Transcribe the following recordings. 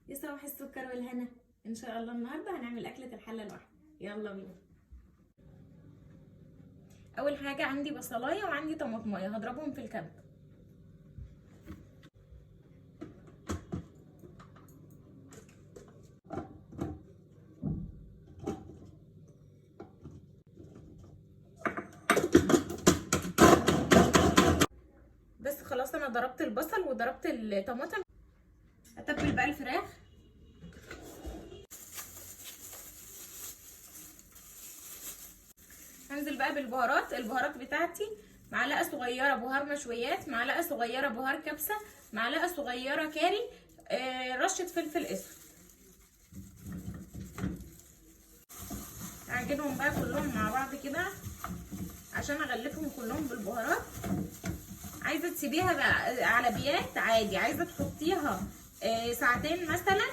يا صباح السكر والهنا. ان شاء الله النهارده هنعمل اكله الحلة الواحدة. يلا بينا. اول حاجة عندي بصلايه وعندي طماطمايه، هضربهم في الكب. بس خلاص انا ضربت البصل وضربت الطماطم. اتبل بقى الفراخ. هنزل بقى بالبهارات. البهارات بتاعتي معلقه صغيرة بهار مشويات، معلقه صغيرة بهار كبسة، معلقه صغيرة كاري، رشه فلفل اسود. اعجنهم بقى كلهم مع بعض كده عشان اغلفهم كلهم بالبهارات. عايزه تسيبيها بقى على بيات عادي، عايزه تحطيها ساعتين مثلا،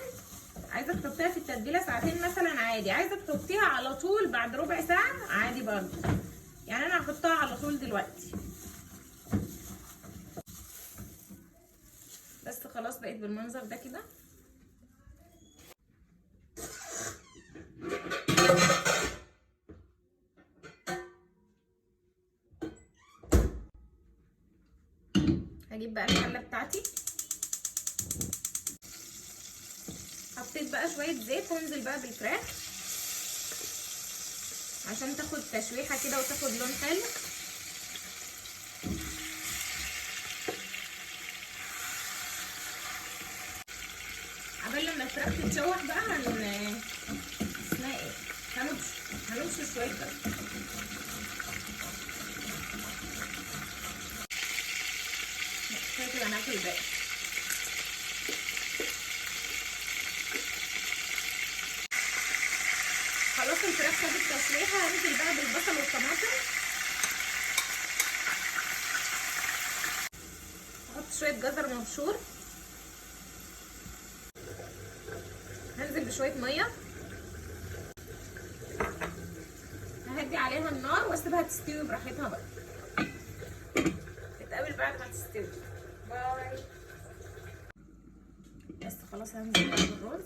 عايزه تحطيها في التتبيله ساعتين مثلا عادي، عايزه تحطيها على طول بعد ربع ساعة عادي برضه. يعني انا هحطها على طول دلوقتي. بس خلاص بقت بالمنظر ده كده. هجيب بقى الحلة بتاعتي، حطيت بقى شوية زيت، هنزل بقى بالفراخ عشان تاخد تشويحه كده وتاخد لون حلو. عبال لما الفراخ تتشوح بقى اسمها ايه، هنبشر شوية بس. كفاية كده، هناكل الباقي. خلاص الفراخ خدت تشويحه، هنزل بقى بالبصل والطماطم. احط شوية جزر مبشور، هنزل بشوية مية، ههدي عليها النار واسيبها تستوي براحتها بقى. نتقابل بعد ما تستوي. باي. بس خلاص هنزل بقى بالرز.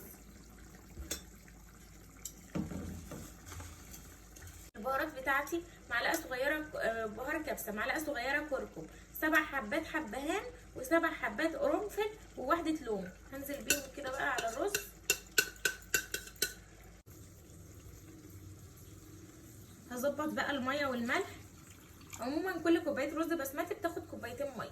البهارات بتاعتي معلقه صغيرة بهار كبسة، معلقه صغيرة كركم، 7 حبات حبهان، و7 حبات قرنفل، وواحدة لوم. هنزل بيهم كده بقى على الرز. هظبط بقى المية والملح. عموما كل كوباية رز بسمتي بتاخد كوبايتين مية.